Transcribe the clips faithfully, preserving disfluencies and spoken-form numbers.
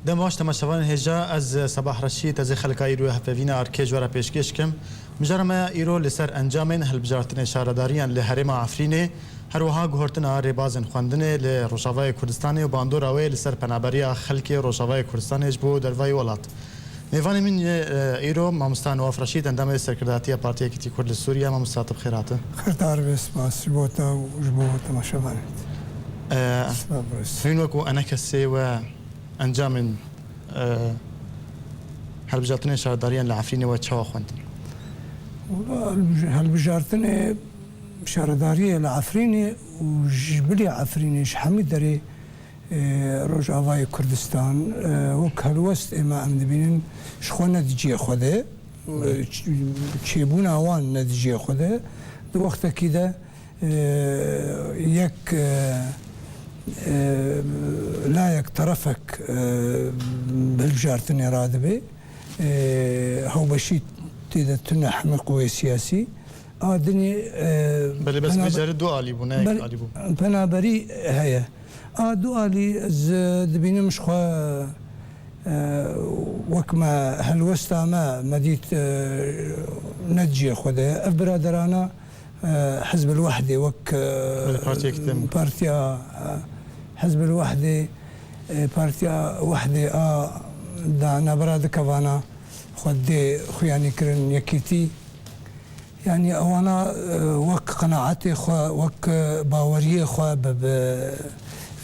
Dem baş temaşevanên hêja, ez Sebah Reşîd, ez ê xelka îro ya hevpeyvîna Arke ji we re pêşkêş kim. Mijara me ya îro li ser encamên hilbijartinê şaredariyan li herêma Efrînê, her wiha guhertina rêbazên xwendinê li Rojavayê Kurdistanê û bandora wê li ser penaberiya xelkê Rojavayê Kurdistanê ji bo dervayî welat. Mêvanê min yê, e, îro mamosta Newaf Reşîd, endamê Serkirdatiya Partiya Yekîtî Kurd li Sûriye. Mamosta, tu bi xêr hatî. Xêrdar be, spas ji bo te û ji bo temaşevanên. E, Spas, Hûn wekû enekesê we encamên, e, hilbijartinên şaredariyan li Efrînê we çawa xwendin? Wala, hilbij-, hilbijartinê şaredariyê li Efrînê û ji bilî Efrînê, ji hemî derê, e, Rojavayê Kurdistan, e, wek helwest ême em dibînin, ji xwe ne di cihê xwe de, e, ç-, çêbûna wan ne di cihê xwe de, di wextekî de, e, yek, e, e, layek, terefek, e, bi hilbijartinê radibe, e, hewbeşî tê de tune hemî quwê siyasî. A dinê, e, Belê, bes vê penabe-, carê du alî bû, ne yek bel-, alî bû. Penaberî heye. A du alî ez, e, dibînim ji xwe, e, wek me helwesta me, me dît, e, ne di cihê xwe de ye. Ev biraderana, e, Hizbil Wehdê wek, e, Belê, Partiya Yekîtî Dem-, partiya, e, Hizbil Wehdê, e, Partiya Wehdê a da navbera dikevana xwe dê xuyanî kirin yekîtî. Yanî ewana, e, wek qenaetê xwe, wek, e, baweriyê xwe bi, bi,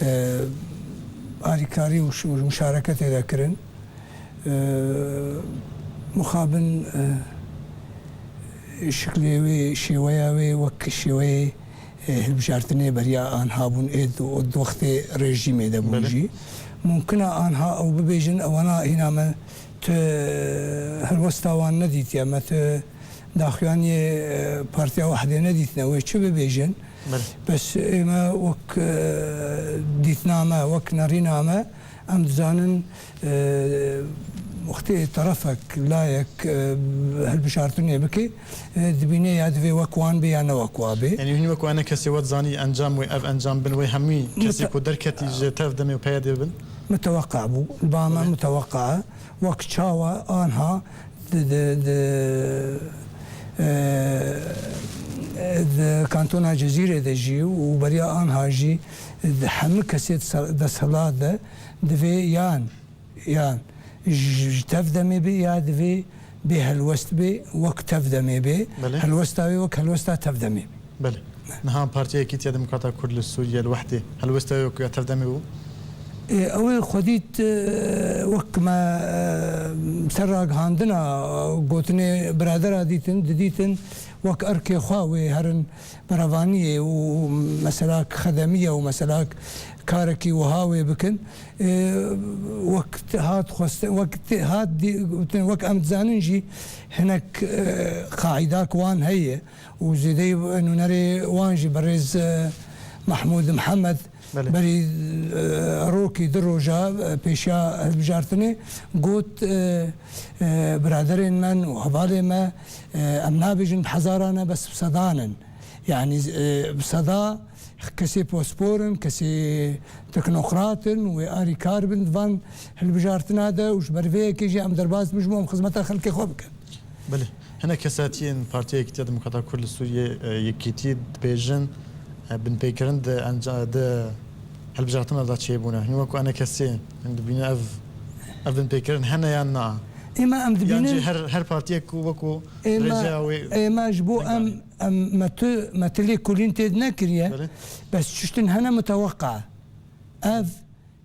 e, alîkarî û şi-, muşareketê de kirin. E, mixabin, e, şiklê wê, şêweya wê wek şêweyê, e, hilbijartinê beriya anha bûn ê di, di wextê rejîmê de bûn Belê. jî. Mumkin e anha ew bibêjin, ewana hîna me tu helwesta wan nedîtiye, me tu daxuyaniyê, e, Partiya Wehdê nedîtine, wê çi bibêjin? Belê. Bes ême wek, e, dîtina me, wek nerîna me, em dizanin, e, wextê terefek, layek, e, hilbijartinê bike, e, dibîne ya divê wek wan bê ya ne wek wa bê. Yanî hûn wek ene kesê we dizanî encam wê, ev encam bin wê hemî kesê Mite- ku derketî ji Tev Demê û P Y D'ê bin? Miteweqa bû. Li ba me Belê. miteweqa e. Wek çawa anha di, di, di, e, di kantona Cezîrê de jî û beriya anha jî di hemî kesê de se-, desthilat de divê yan, yan ji, ji Tev Demê bê ya divê bê helwest bê, wek Tev Demê bê. Belê. Helwesta wê wek helwesta Tev Demê bê. Belê. Niha Partiya Yekîtiya Demokrata Kurd li Sûriye li Wehdê helwesta wê wek ya Tev Demê bû? Ê, ew ê xwedî, e, wek me, e, ser ragihandina, e, gotinê biradera dîtin, didîtin wek erkê xwe wê herin berevaniyê û meselak xedemî ye û meselak karekî wiha wê bikin. E, wek te hat xwestin, wek te hat dî-, gotin, wek em dizanin jî hinek, e, qaîdak wan heye. Û zêdeyî nûnerê wan jî berêz, e, Mehmûd Mihemed Belê. berî, e, rokî du roja, e, pêşiya hilbijartinê got, e, e, biraderên me û hevalên me, e, em nabêjin bi hezaran e, bes bi sedan in. Yanî, e, bi seda kesê pospor in, kesê teknokrat in, wê alîkar bin di van hilbijartina de û ji ber vê yekê jî em derbas dibin ji bo em xizmeta xelkê xwe bikin. Belê. Hinek kesatiyên Partiya Yekîtiya Demokrata Kurd li Sûriyê, e, Yekîtî dibêjin, e, binpêkirin di enca-, di hilbijartina de çêbûne. Hûn wekû enekesê, hûn dibînin ev, ev binpêkirin hene yan na? Êma em Yan dibînin jî her, her partiyek ku wekû Êma, rêjeya wê êma ji bo em, em, me tu, me tu lê kulîn tê nekiriye. Belê. Bes çiştin hene miteweqa. Ev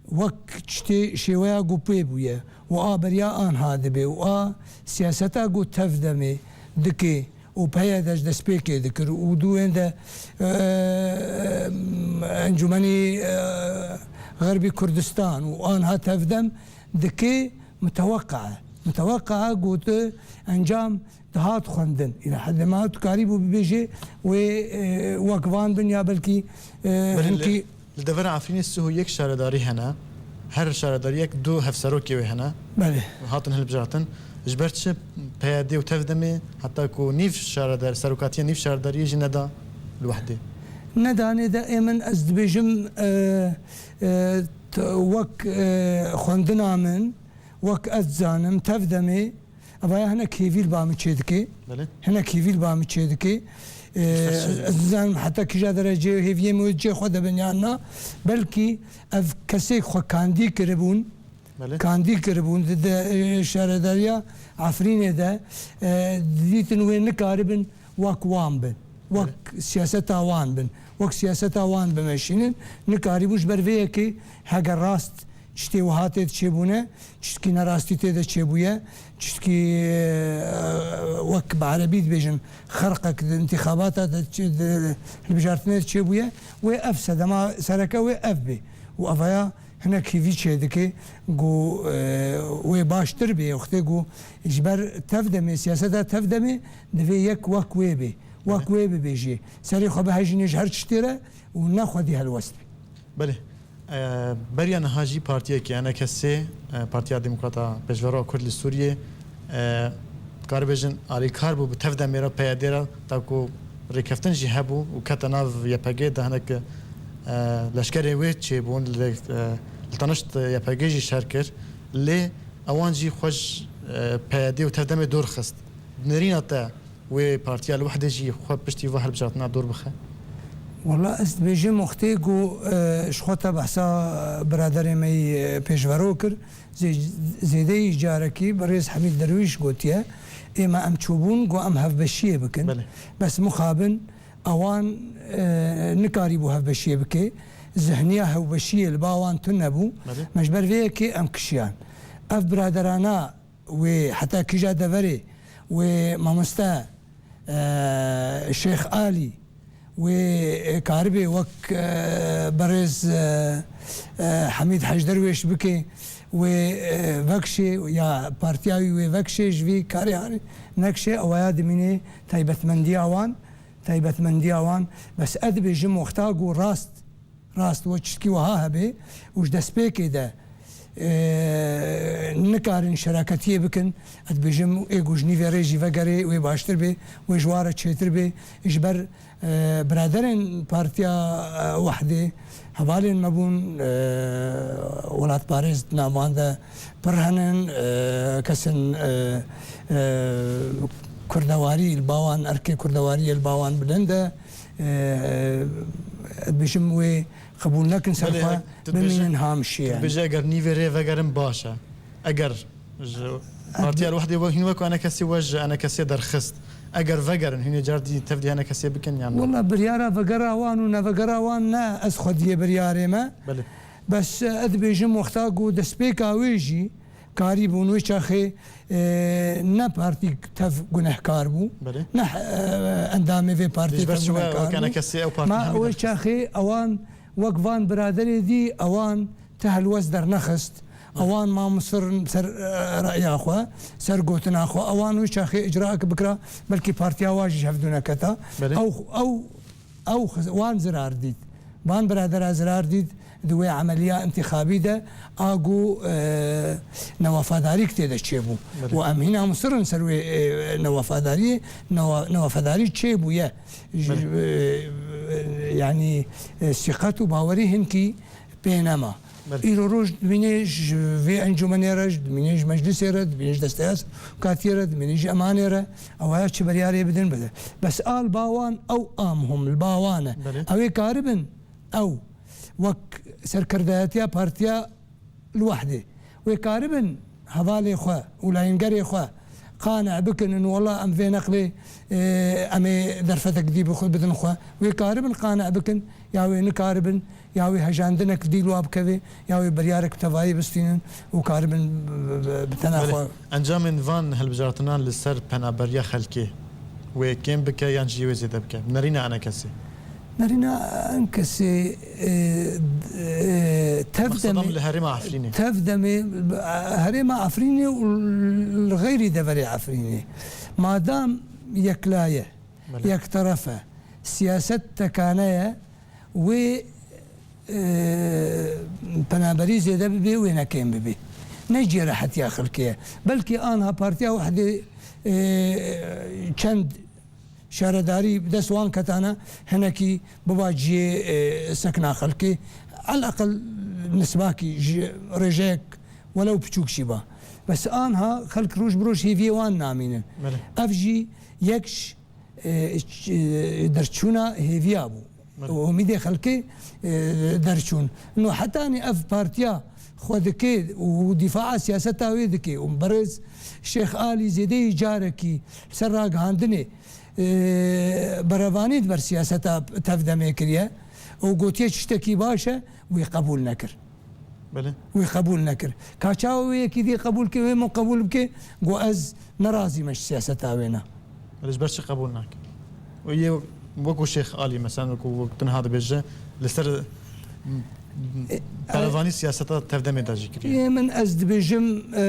wek tiştê şêweya ku pê bûye û a beriya anha dibe û a siyaseta ku Tev Demê dike û P Y D ji destpêkê dikir û dû wên de, e, Encûmenî, e, Xerbî Kurdistan û anha Tev Dem dike, miteweqa e. Miteweqa e ku tu encam dihat xwendin. Îna hede ma tu karîbû bibêjê wê, e, wek van bin ya belkî, e, Belê, hinkî li, li devera Efrînê sih û yek şaredarî hene. Her şaredariyek du hevserokê wê hene. Belê. Hatin hilbijartin. Ji ber çi P Y D û Tev Demê heta ku nîv şaredar, serokatiya nîv şaredariyê jî neda li Wehdê? Nedanê de ê min ez dibêjim, e, e, T-, wek, e, xwendina min, wek ez dizanim, tev demê, evaya hinek hêvî li ba min çêdike. Belê. Hinek hêvî li ba min çêdike. E, Ji ber çi? Ez nizanim heta kîja dereceyê hêviyê min wê cihê xwe de bin yan na. Belkî ev kesê xwe kandî kiribûn, Belê. kandî kiribûn di, di, e, şaredariya Efrînê de, e, didîtin wê nikaribin wek wan bin. Wek Belê. siyaseta wan bin. Wek siyaseta wan bimeşînin. Nikarîbû ji ber vê yekê heger rast tiştê wiha tê de çêbûne, tiştkî nerastî tê de çêbûye, tiştkî, e, wek bi erebî dibêjin, xerqek di întîxabata de çê-, di hilbijartinê de çêbûye, wê ev sedema sereke wê ev bê. Û evaya hinek hêvî çêdike ku, e, wê baştir bê, wextê ku ji ber tev demê, siyaseta tev demê divê yek wek wê bê. Wek Belê. wê bibêjê. Serê xwe bihejînê ji her tiştê re û ne xwedî helwest bê. Belê. E, beriya niha jî partiyekî E N K S, e, Partiya Demokrata Pêşveroya Kurd li Sûriyê, e, dikare bêjin alîkar bû bi tev demê re, P Y D re, ta ku rêkeftin jî hebû û kete nav Y P G de hinek, e, leşkerê wê çêbûn, li, e, li tenişt Y P G jî şer kir. Lê ewan jî xwe ji, e, P Y D û tev demê dûr xist. Nêrîna te wê Partiya El-Wehdê jî xwe piştî va hilbijartina dûr bixe? Wela ez dibêjim wextê ku, e, ji xwe te behsa biraderê me yî, e, pêşvero kir, zê-, zêdeyî carekî birêz Hemîd Derwîş gotiye, ê me em çûbûn ku em hevbeşiyê bikin. Belê. Bes mixabin ewan, e, nikarîbû hevbeşiyê bike. Zihniya hevbeşiyê li ba wan tune bû. Belê. Me ji ber vê yekê em kişiyan. Ev biraderana wê heta kîja deverê wê mamoste, e, Şêx Alî wê, e, karibê wek, e, berêz, e, e, Hemîd Hej Derwêş bike wê, e, vekşê ya partiya wî wê vekşê ji vî karê harî nekşê ewaya dimînê taybetmendiya wan, taybetmendiya wan. Bes ez dibêjim wexta ku rast Rast we çitkî wiha hebe û ji destpêkê de, e, nikarin şeraketiyê bikin, ez dibêjim ê ku ji nîvê rê jî vegerê wê baştir bê, wê ji wan re çêtir bê. Ji ber, e, biraderên Partiya, e, Wehdê hevalên me bûn, e, welatparêz di nav wan de pir henin, e, kesin, e, e, kurdewarî li ba wan, erkê kurdewariyê li ba wan bilind e. E, dibêjim wê qebûl nekin ser Belê, xwe, tu dibêje-, bimînin hamşiye. Tu dibêje eger nîvê rê vegerin baş e. Eger ji Partiya Wehdê we hîn wek E N K S we ji E N K S derxist. Eger vegerin, hînê car dî tev dî E N K S bikin yan na? Wela biryara vegera wan û nevegera wan ne ez xwediyê biryarê me. Belê. Bes, e, ez dibêjim wexta ku destpêka wê jî karîbûn wê çaxê, e, ne partî tev gunehkar bû, Belê. ne, e, endamê vê partî Ji ber tev çi we gunehkar wek bû. E N K S ew partî Ma hemî wê derxist? çaxê ewan wek van biraderê dî ewan ti helwest dernexist. Belê. Ewan ma misir ser, e, reya xwe, ser gotina xwe. Ewan wê çaxê icraek bikira, belkî partiya wa jî ji hev dû neketa. Belê. Ew, ew Ew xiz-, wan zirar dît. Van biradera zirar dît di wê emeliya întîxabî de, a ku, e, newefadarîk tê de çêbû. Belê. Û em hîna musir in ser wê, e, newefadariyê, newa-, newefadarî çêbûye. Ji, Belê. e, e, yanî, e, sîqet û bawerî hinkî pê nema. Belê. Îro roj dibînê ji vê encûmenê re, dibînê ji meclisê re, dibînê ji desteya katiyê re, dibînê ji emanê re, ewaya çi biryarê bidin bide. Bes a li ba wan ew a muhim, li ba wan e. Belê. Ew ê karibin, ew wek serkirdayetiya partiya li wehdê. Wê karibin hevalê xwe û layîngerê xwe qane bikin, in wela em vê neqlê, e, em ê derfetek dî bixwe-, bidin xwe. Wê karibin qane bikin, ya wê nikaribin, ya wê hejandinek dî li wa bikeve, ya wê biryarek bi tevayî bistînin û karibin bi, bi, bi, bi tena Belê. xwe. Encamên van hilbijartinan li ser penaberiya xelkê wê kêm bike yan jî wê zêde bike? Nerîna E N K S'ê. Nerîna E N K S'ê, e, e, tev Mexseda demê, min li herêma Efrînê. tev demê, e, herêma Efrînê û li xeyrî deverê Efrînê. Madam yekla ye, Belê. yekteref e, siyaset tekane ye, wê, e, penaberî zêde bibe, wê ne kêm bibe. Ne cihê rehetiya xelkê ye. Belkî anha Partiya Wehdê, e, çend Şaredarî bi dest wan ketane, hinekî biba cihê, e, sekna xelkê. Eleqel nisbakî ji rêjeyek welew piçûk jî ba. Bes anha xelk roj bi roj hêviyê wan namînin. Belê. Ev jî yek ji, e, ç-, e, derçûna hêviya bû. Belê. Û umîdê xelkê, e, derçûn. No hetanî ev partiya xwe dike û dîfaa siyaseta wê dike û berêz Şêx Alî zêdeyî carekî li ser ragihandinê, e, berevanî di ber siyaseta tevdemê kiriye û gotiye tiştekî baş e, wî qebûl nekir. Belê. Wî qebûl nekir. Ka çawa wê yekî dî qebûl ke, wê min qebûl bike, got, ez nerazî me ji siyaseta wê ne. Belê, ji ber çi qebûl nake? Û yê wekû Şêx Alî, mesela, wekû, wekû tu niha dibêje, li ser, m, m, e, berevanî siyaseta tevdemê de jî kiriye. Yê min ez dibêjim, e,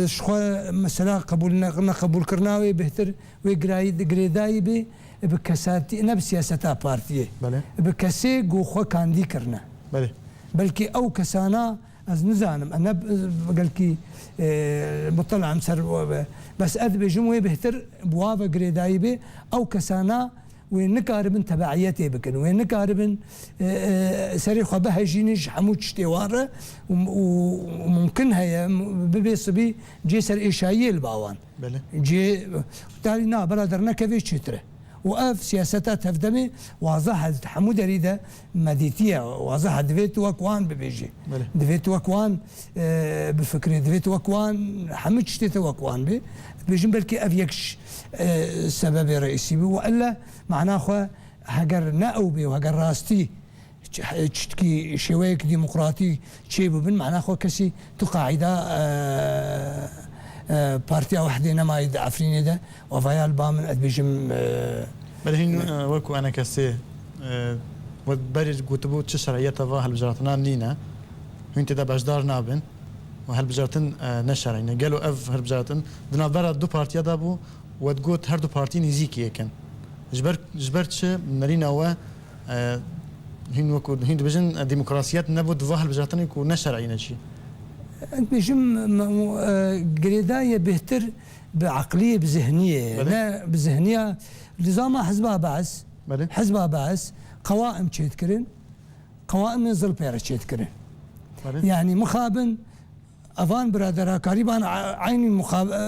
e, ji xwe mesela qebûl ne-, neqebûlkirina wê bêhtir wê girayî-, girêdayî bê, bi kesatî, ne bi siyaseta partiyê. Belê. Bi kesê ku xwe kandî kirine. Belê. Belkî ew kesana, ez nizanim, e, ne, e, gelkî, e, mutelam ser we be. Bes ez dibêjim wê bêhtir bi wa ve girêdayî bê, ew kesana wê nikaribin tebeiyetê bikin, wê nikaribin, e, e, serê xwe bihejînin ji hemû tiştê wan re û, û, û mumkin heye, m-, bibê sibî cê serêşayiyê li ba wan. Belê. Cê, tarî na bela dernekevê çêtir e. Û ev siyaseta tevdemê wazehe di hemû derî de me dîtiye, wazehe divê tu wek wan bibêjî. Belê. Divê tu wek wan, e, bifikirî, divê tu wek wan, hemû tiştê te wek wan bê. Dibêjin belkî ev yek ji, e, sebebê reîsî bû. Û ella mana xwe heger ne ew bê û heger rastî ç-, çitkî şêweyek demokratî çêbibin, mana xwe kesî tu qaîda, e, e, Partiya Wehdê nemayî di Efrînê de, û vaya li ba min ez dibêjim, e, Belê hîn, ne. E, wekû enekesê, e, we berê gotibû çi şer'iyeta va hilbijartina nîne, hûn tê de beşdar nabin û hilbijartin, e, ne şer'î ne. Gelo ev hilbijartin di navbera du partiya de bû, we digot her du partî nêzîkî yek in. Ji ber, ji ber çi nerîna we E, hîn wekû, hîn dibêjin, e, demokrasiyet nebû, di va hilbijartinê ku ne şer'î ne çi? Ez dibêjim, me, e, girêdayî bêhtir bi eqliyê, bi zihniyê, Belê. ne bi zihniya. Li zama Hizba Be's, Belê. Hizba Be's, qewaim çêdikirin, qewaimên zil pê re çêdikirin. Belê. Yanî mixabin, Evan biradera karîban a-, eynî muxa-, e,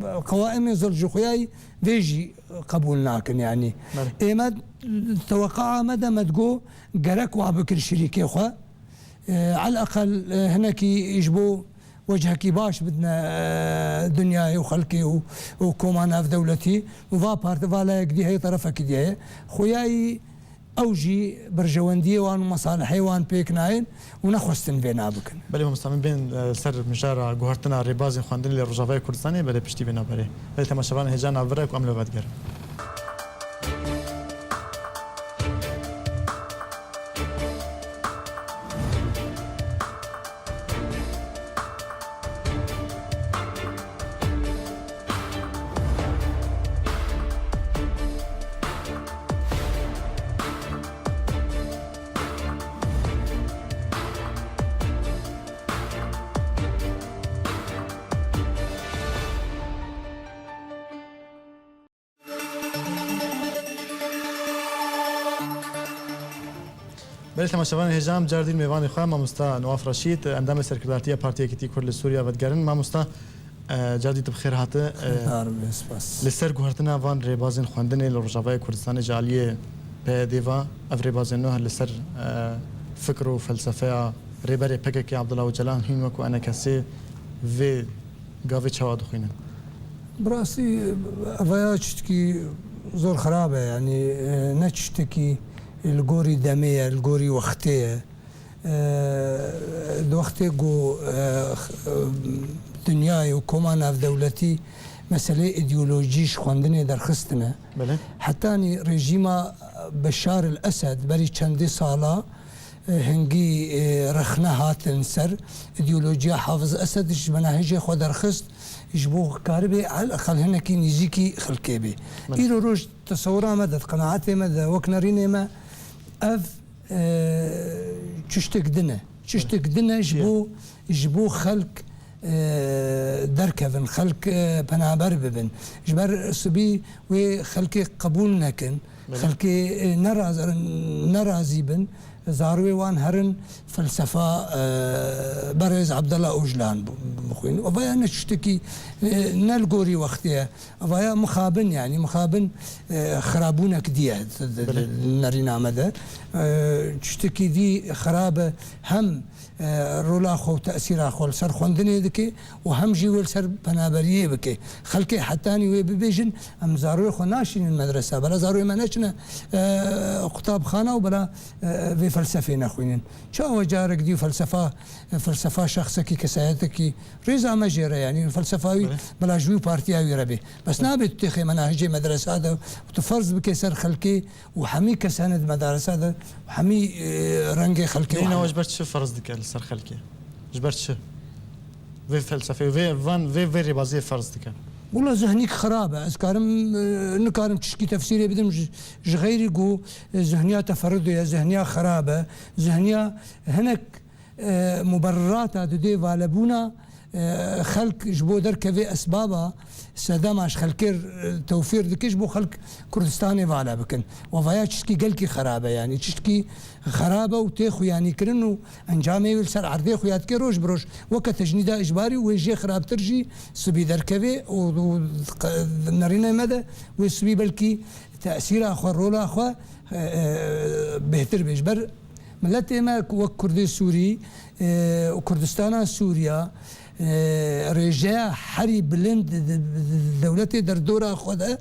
e, e, qewaimê zil ji xuyayî vê jî qebûl nakin, yanî. Belê. Ê me teweqaa me de me digo gerek wa bikir şirîkê xwe. E, eleqel, e, hinekî ji bo wechekî baş bidine, e, dinyayê û xelkê û, û koma navdewletî. Va parti, va layek dî heye, terefekî dî heye. Xuyayî Ew jî berjewendiyê wan û mesalihê wan pêk nayên û nexwestin vêna bikin. Belê mamosta, min bên, e, ser mijara guhertina rêbazên xwendinê li Rojavayê Kurdistanê, belê piştî vê navberê. Belê temaşevanên hêja navbere ku em li we vedigerin. Belê temaşevanên hêja, em car dî mêvanê xwe, mamosta Newaf Reşîd, endamê serkirdatiya Partiya Yekîtî Kurd li Sûriya vedigerin. Mamosta, e, car dî tu bi xêr hate. E, Xêrdar be, spas. Li ser guhertina van rêbazên xwendinê li Rojavayê Kurdistanê ji aliyê P Y D'ê ve, ev rêbazên nû li ser, e, fikr û felsefeya rêberê P K K Abdullah Ocalan hîn wekû enekesê vê gavê çawa dixwînin? Bi rastî, ev ya çitkî zor xirab e, yanî, e, ne çitekî li gorî demê ye, li gorî wextê ye. E, di wextê ku, e, x-, e, dinyayê û koma navdewletî meseleyê îdeolojî ji xwendinê derxistine. Belê. Hetanî rejîma Beşar el Esed berî çendê sala, e, hingî, e, rexne hatin ser îdeolojiya Hafiz Esed ji menahicê xwe derxist, ji bo karibê eleqel hinekî nêzîkî xelkê bê. Belê. Îro roj tesewira me de, di qenaetê me de, wek nerînê me, ev, e, çiştek din e. Çiştek din e ji Çi ye? bo, ji bo xelk e, derkevin, xelk, e, penaber bibin. Ji ber sibî wê xelkê qebûl nekin, Belê. xelkê, e, neraz-, nerazî bin, zarûyê wan herin felsefa, e, berêz Abdullah Ocalan bi-, bixwîn. Eva ya ne tiştekî, e, ne li gorî wextê ye. Eva ya mixabin, yanî mixabin, e, xirabûnek dî ye di, di, Belê. di nerîna me de. E, tiştekî dî xirab e, hem e, rola xwe û tesîra xwe li ser xwendinê dike û hem jî wê li ser penaberiyê bike. Xelkê hetanî wê bibêjin, em zarokê xwe naşînin medresa, bela zarokê me neçine, e, qutabxana û bela, e, vê felsefê nexwînin. Çawa carek dî felsefa, e, felsefa şexsekî, kesayetekî rêza me jê re, yanî felsefa wî Belê. bela ji wî û partiya wî re bê. Bes Belê. nabê tu têxê menahicê medresa de û tu ferz bike ser xelkê û hemî kes hene di medaresa de û hemî, e, rengê xelkê Nîna û we hemî ji ber çi ferz dike li ser xelkê? Ji ber çi? Vê felsefeyê, vê van, vê, vê rêbaziyê ferz dike. Wila zihnîk xirab e. Ez karim, e, nikarim tişkî tefsîrê bidim ji, ji xeyrî ku, e, zihniya teferrudê ye, zihniya xirab e, zihniya hinek e, muberrata didê valebûna, e, xelk ji bo derkevê esbaba sedema ji xelkê, e, tewfîr dike ji bo xelk Kurdistanê vala bikin. Wevaya çiştkî gelkî xerab e, yanî çiştkî xerab e û tê xuyanîkirin û encamê wê li ser erdê xuya dike roj bi roj. Weke tecnîda îcbarî wê jê xirabtir jî sibî derkevê û, û qe-, nerînê me de wê sibî belkî tesîra xwe, rola xwe, e, e, bêhtir bê. Ji ber Miletê me wek Kurdê Sûrî, e, û Kurdistana Sûriya, e, rêjeya herî bilind di, di, di dewletê derdora xwe de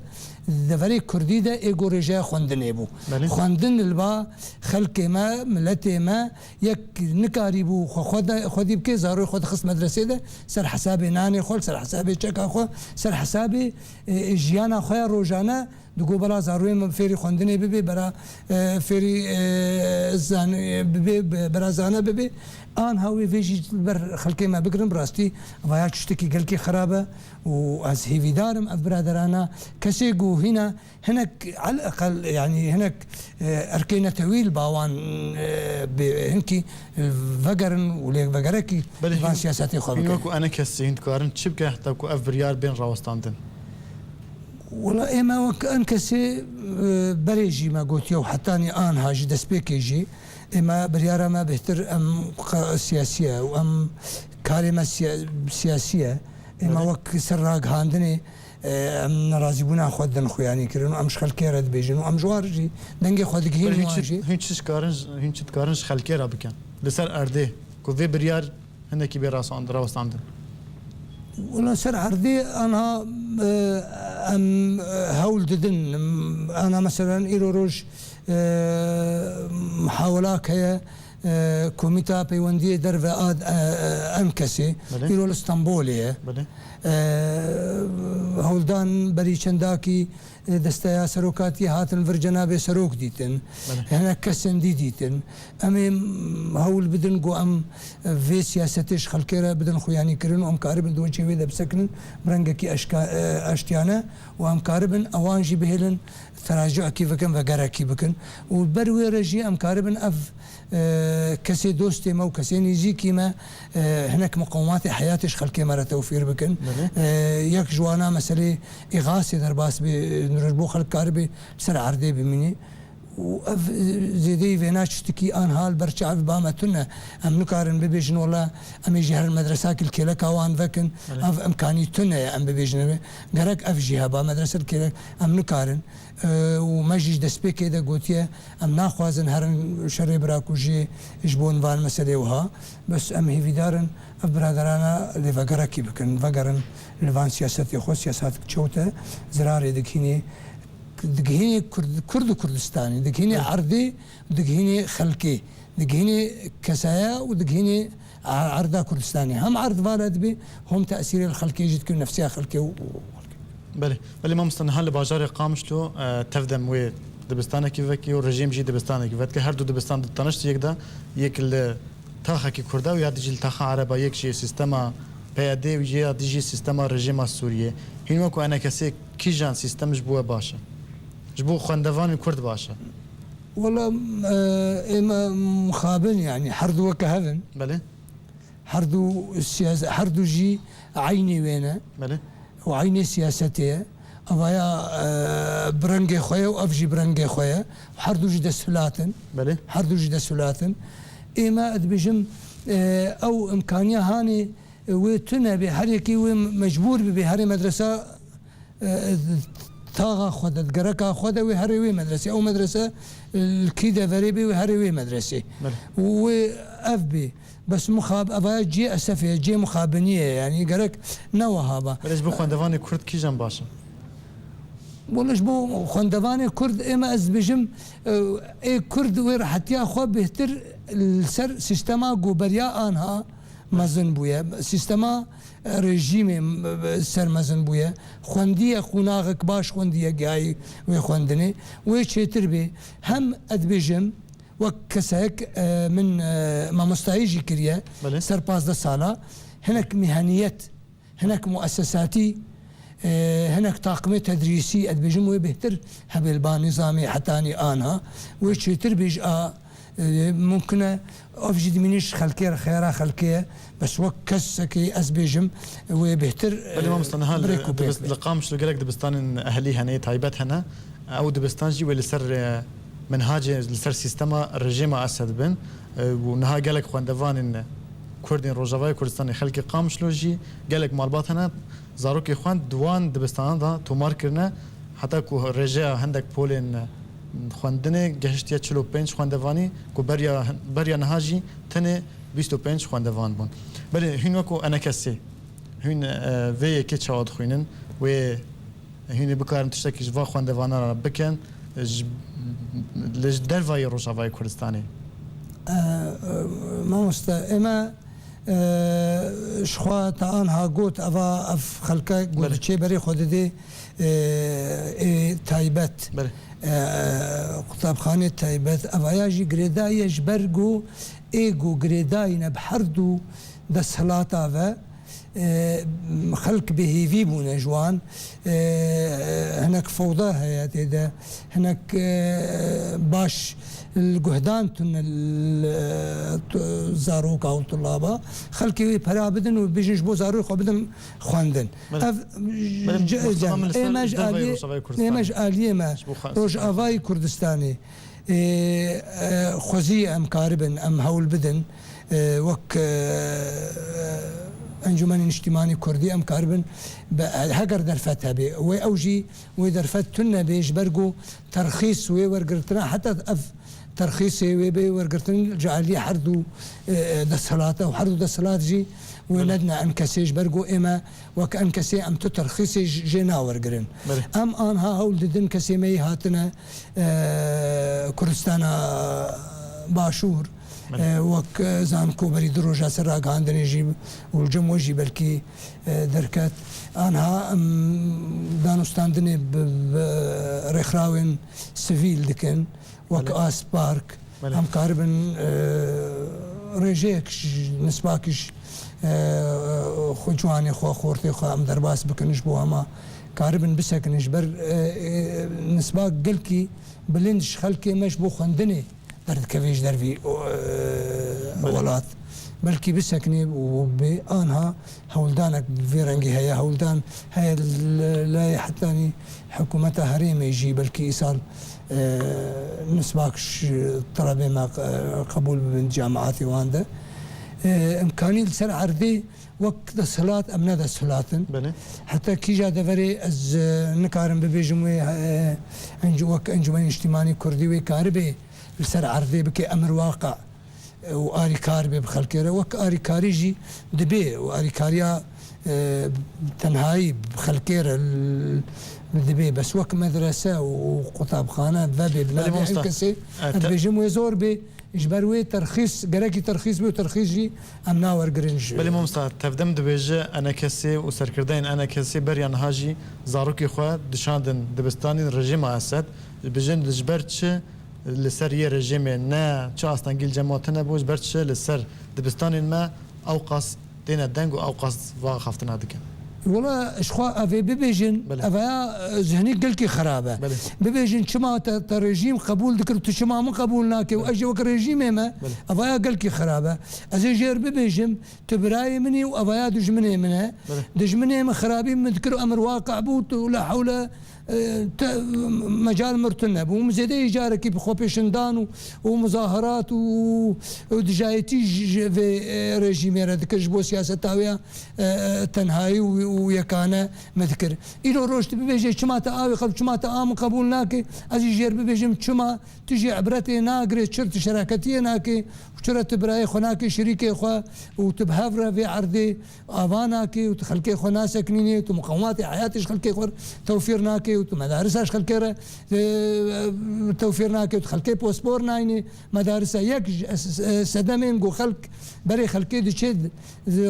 di deverê Kurdî de ê ku rêjeya xwendinê bû. Belê. Xwendin li ba xelkê me, miletê me yek nikarîbû xwe, xwe de, xwedî bike, zaroyê xwe dixist medresê de ser hesabê nanê xwe, ser hesabê çeka xwe, ser hesabê, e, jiyana xwe ya rojane Digo bela zarûyê min fêrî xwendinê bibe, bela, e, fêrî, e, zan-, e, bibe, be-, bela zane bibe. Anha wê vê jî li ber xelkê me bigirin, bi rastî vaya tiştekî gelkî xirab e û ez hêvîdar im ev biraderana kesê ku hîna hinek, al eqel, yanî hinek, e, erkê netewî li ba wan, e, bê, hinkî vegerin û lê vegerekî Belê, van hîn, siyasetê xwe hîn bikin. Wek ku enekesê hîn dikarin çi bike heta ku ev biryar bên rawestandin? Wela ême wek enkesê, e, berê jî me gotiye û hetanî anha jî destpêkê jî ême biryara me bêhtir em qe-, siyasî ye û em karê me siya-, siyasî ye. Ême Belê. wek ser ragihandinê, e, em nerazîbûna xwe din xuyanî kirin û em ji xelkê re dibêjin û em ji wan jî dengê xwe digihînin Belê, hîn wan çi, jî. hîn çi dikarin, hîn çi dikarin ji xelkê re bikin? Li ser erdê ku vê biryar hinekî bê rasan-, rawestandin? Wela ser erdê anha, e, em, e, hewl didin. Em, ana meselen îro roj, e, muhawelak heye, e, Komîta Peywendiyê Derve a, e, e, enkesê. Belê. Îro li Stenbolê ye. Belê. E, hewldan berî çendakî e, desteya serokatiyê hatin vir cenabê serok dîtin. Belê. Hinek kesên dî dîtin. Em ê, m, hewl bidin ku em, e, vê siyasetê ji xelkê re bidin xuyanî kirin û em karibin di wê çêwê de bisekinin bi rengekî eşka-, e, eştiyane û em karibin ewan jî bihêlin teracuekî bikin, vegerekî bikin. Û ber wê re jî em karibin ev e, kesê dostê me û kesê nêzîkî me, e, hinek miqewimatê heyatê ji xelkê me re tewfîr bikin. Belê. E, yek ji wana meselê îxasê derbas bê, e, ji bo xelk karibê li ser erdê bimînî. Û ev, e, zêdeyî vêna tiştekî anha li ber çav ba me tune. Em nikarin bibêjin, wela em ê jî herin medresakî li kêleka wan vekin. Belê. Ev imkanî tune ye em bibêjin. Gerek ev jî heba medrese li kêlek, em nikarin. E, û me jî ji destpêkê de gotiye, em naxwazin herin şerê birakujiyê ji bo van meselê wiha. Bes em hêvîdar in ev biraderana lê vegerekî bikin, vegerin li van siyasetê xwe, siyaset çewt e, zirarê digihînê, digihînê Kurd, Kurd û Kurdistanê, digihînê Evet. erdê, digihînê xelkê, digihînê kesaya û digihînê a-, erda Kurdistanê. Hem erd vala dibe, hom tesîrê li xelkê jî dike û nefsiya xelkê û, û xelkê. Belê. Belê mamoste, niha li bajarê Qamişlo, e, tev dem wê dibistanekî vekî û rejîm jî dibistanekî vedike. Her du dibistan di tanişt yek de, yek li taxekî Kurda û ya dî jî li taxa Ereba, yek jî sîstema P Y D û ya dî jî sîstema rejîma Sûriyê. Hîn wek ku enekesê kîjan sîstem ji bo we baş e? Ji bo xwendevanên Kurd baş e? Wela, e, ême mixabin, yanî her du weke hev in. Belê. Her du siyas-, her du jî eynê wê ne. Belê. Û eynê siyasetê ye. Evaya, e, bi rengê xwe ye û ev jî bi rengê xwe ye. Her du jî desthilat in. Belê. Her du jî desthilat in. Ê me, ez dibêjim, e, ew imkaniya hanê, e, wê tune bê, her yekê wê mecbûr bibe herê medresa, e, taxa xwe de, gereka xwe de wê herê wê medresê. Ew medrese, e, li kî deverê bê wê herê wê medresê. Belê. Û wê ev bê. Bes mixab-, evaya cihê esefê ye, cihê mixabiniyê ye, yanî gerek ne wiha ba. Belê ji bo xwendevanê Kurd kîjan baş in? Wele ji bo xwendevanê Kurd ê me ez dibêjim, e, ê Kurd wê rehetiya xwe bêhtir li ser sîstema ku beriya anha mezin bûye. Sîstema, e, rejîmê, e, ser mezin bûye. Xwendiye, qonaxek baş xwendiye gihayî wê xwendinê. Wê çêtir bê. Hem ez dibêjim, wek kesek, e, min, e, mamostayî jî kiriye, Belê. Ser pazdeh sala, hinek mîheniyet, hinek muessesatî, e, hinek taqimê tedrîsî, ez dibêjim wê bêhtir hebê li ba nîzamê hetanî anha. Wê çêtir bê ji a, e, mumkin e, ev jî dimîne ji xelkê re, xeyara xelkê ye. Bes wek kesekî ez bêjim, wê bêhtir, Belê e, mamoste, niha li, birêk û pêk dibist-, bê. Li Qamişlo gelek dibistanên ehlî hene, yê taybet hene. Ew dibistan jî wê li ser, e, minhacê, li ser sîstema rejîma Esed bin. E, û niha gelek xwendevanên Kurdên Rojavayê Kurdistanê, xelkê Qamişlo jî gelek malbat hene, zarokê xwe di wan dibistanan de tomar kirine, heta ku rêjeya hindek polên xwendinê gehiştiye çil û pênc xwendevanî, ku beriya, beriya niha jî tenê bîst û pênc xwendevan bûn. Belê hûn wekû enekesê, hûn, e, vê yekê çawa dixwînin? Wê hûn ê bikarin tiştekî ji van xwendevana re bikin, ji, li dervayê Rojavayê Kurdistanê? E, e, mamoste, ê me, e, ji xwe te anha got, eva, ev xelke ku Belê. diçê berê xwe didê, e, ê taybet, Belê. e, qutabxanê taybet, evaya jî girêdayî ye ji ber ku ê ku girêdayî ne bi her du desthilata ve, e, xelk bêhêvî bûne ji wan, e, hinek fewda heye tê de, hinek, e, baş li guhdan tune li, tu-, zaroka û tulaba. Xelkê wê pera bidin û bijin ji bo zarokê xwe bidin xwendin. Belê. Ev Belê, ji-, Mustafa, min li ê ser me ji dervayî aliyê, Rojavayê ê me Kurdistanê. ji aliyê me Ji bo xwe-, Rojavayê Kurdistanê. Ê, e, xwezî em karibin, em hewl bidin, e, wek, e, Encûmenê Niştîmanî Kurdî em karibin, be, heger derfet hebe. Wê ew jî, wê derfet tune bê, ji ber ku terxîs wê wergirtina, heta ev terxîsê wê bê wergirtin ji aliyê her du, e, e, desthilata û her du desthilat jî wê Belê. nedine enkesê, ji ber ku ê me wek enkesê em tu terxîsê j-, jê nawergirin. Belê. Em anha hewl didin kesê me yî hatine, e, Kurdistana Başûr, Belê. e, wek, e, zankoberî du roja ser ragihandinê jî û li cem we jî belkî, e, derket. Anha em danûstandinê bi, bi rêxrawên sivîl dikin, wek Belê. Aspark. Belê. Em karibin, e, rêjeyek ji nisbakî ji, e, xwe ciwanê xwe, xortê xwe em derbas bikin ji bo hema karibin bisekinin ji ber, e, e, nisbak gelkî bilind ji xelkê me ji bo xwendinê derdikeve ji dervî, e, Belê. welat. Belkî bisekine û bê anha hewldanek bi vê rengî heye. Hewldan heye li, li, li hetanî hikûmeta herêmê jî belkî îsal, e, nisbak ji telebê me, e, qebûl bibin cemaetê wan de. E, imkanî li ser erdê wek desthilat em ne desthilat in. Belê. Heta kîja deverê ez, e, nikarim bibêjim wê, e, enc-, wek Encûmenê Niştîmanî Kurdî wê karibê li ser erdê bike emir waqe û arîkar bê bi xelkê re. Wek arîkarî jî dibê û arîkariya, e, tenhayî bi xelkê re l-, dibê. Bes wek medrese û qutabxane vebê bi Belê navê mamosta. enkesê, E, ez te- dibêjim wê zor bê. Ji ber wê terxîs, gerekî terxîs bê û terxîs jî em nawergirin ji Belê mamosta, tevdem dibêje enekesê û serkirdeyên enekesê beriya niha jî zarokê xwe dişandin dibistanên rejîma Esed. Dibêjin ji ber çi li ser yê rejîmê ne çi astengî li cem wan tune bû, ji ber çi li ser dibistanên me ewqas têne deng û ewqas va axaftina dikin? Wela ji xwe evê bibêjin, Belê. Evaya, e, zihnî gelkî xirab e. Belê. Bibêjin çima te, te rejîm qebûl dikir, tu çima min qebûl nakê û Belê. Ez jî wek rejîmê me, Belê. Evaya gelkî xirab e. Ez ê jêr bibêjim, tu birayê min î û evaya dijminê min e. Belê. Dijminê min xirabî min dikir, emir waqe bû, tu la hewle, e, te, mecal mir tune bû. Min zêde îcarekî bi xwepêşindan û, û muzahirat û, û dijayetî ji, ji vê, e, rejîmê re dikir, ji bo siyaseta wê ya, e, tenhayî û, û yekane me dikir. Îro roj tu bibêje, çima te a wê qeb-, çima te a min qebûl nake? Ez jî jêr bibêjim, çima tu jî ibretê nagirê, çir tu şeraketiyê nake? Û çira tu birayê xwe nake, şirîkê xwe û tu bi hev re vê erdê ava nake û tu xelkê xwe nasekinînê û tu muqewimatê heyatê ji xelkê xwe re tewfîr nake û tu medarisa ji xelkê re, e, tewfîr nake û tu xelkê pospor nayînê? Medarisa yek ji es-, e, sedemên ku xelk berê xelkê diçe di, di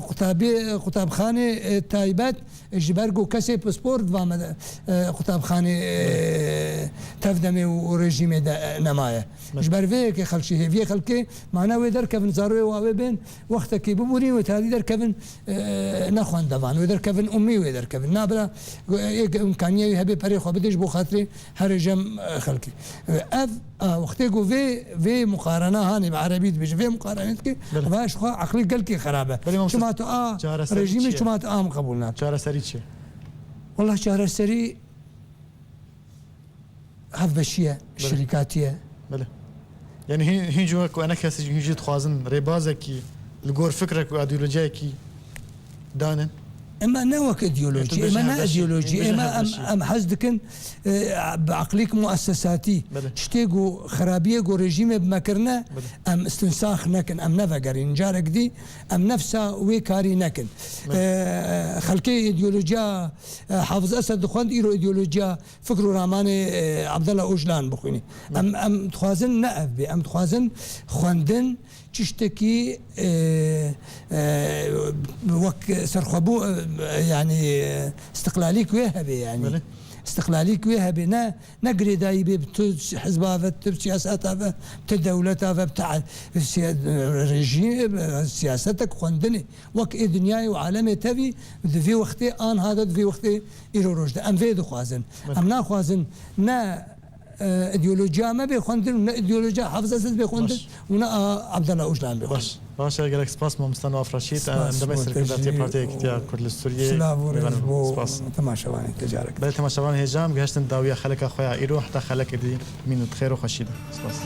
qutabê, qutabxanê, e, taybet ji ber ku kesê pispor di va me de, e, qutabxanê, e, tevdemê û rejîmê de, e, nemaye. Ji ber vê yekê xelk jî hêviyê xelkê mane wê derkevin, zarokê wa wê bên wextekî bibûrîn, wê tadî derkevin, e, nexwendevan, wê derkevin ummî wê derkevin. Nabira, e, imkaniye wê hebe perê xwe bidê ji bo xatirê herê cem, e, xelkê. E, ev, e, wextê ku vê, vê muqarena hanê bi erebî dibêje, vê muqarene dike, Belê. Eva ji xwe eqlî gelkî xerab e. Belê, mamoste, Çima tu a çareserî rejîmê, çi ye? Çima tu a min qebûl nake? Çareserî çi ye? Wallah çareserî hevbeşî ye, Belê. Şirîkatî ye. Belê. Yani hîn, hîn ji we ku ene kesî jî hîn jî dixwazin rêbazekî li gor fikrek û ideolojiyekî danin? Ema ne wek ideolojî, Ê, tu ema bêjî ne hevbeşî, ideolojî, hîn bêjî ema em, hevbeşî. Em hez dikin, e, bi eqlîk muessesatî, Belê. Tiştê ku xerabiyê ku rejîmê bi me kirine, Belê. Em istinsax nekin, em nevegerîn. Carek dî em nefsa wê karî nekin. Belê. E, xelkê ideolojiya, e, Hafiz Esed dixwend, îro ideolojiya fikr û ramanê, e, Abdullah Ocalan bixwînî. Belê. Em, em dixwazin ne ev bê. Em dixwazin xwendin tiştekî, e, e, wek serxwebû, e, yanî, e, istiqlalîk wê hebe, yanî. Belê. Istiqlalîk wê hebe, ne, ne girêdayî bê bi tu hizba ve, tu siyaseta ve, tu dewleta ve, bi te, siya-, rejî-, siyasetek xwendinê. Wek ê dinyayê û alemê tevî di vê wextê, anha de di vê wextê îro roj de. Em vê dixwazin. Belê. Em naxwazin ne, e, ideolojiya me bê xwendin û ne ideolojiya Hafiz Esed bê xwendin Baş. Û ne a Abdullah Ocalan bê xwendin. Baş. Baş e, gelek spas mamoste Newaf Reşîd. Spas Endamê bo serkirdatiya te jî Partiya û Yekîtiya Kurdli Sûriyê. Silav û rêz Rêvan bo Spas. Temaşevanê te carek. Belê temaşevanê hêja, em gihiştin dawiya xeleka xwe ya îro, heta xelekê dî mîn û di xêr û xweşî de. Spas.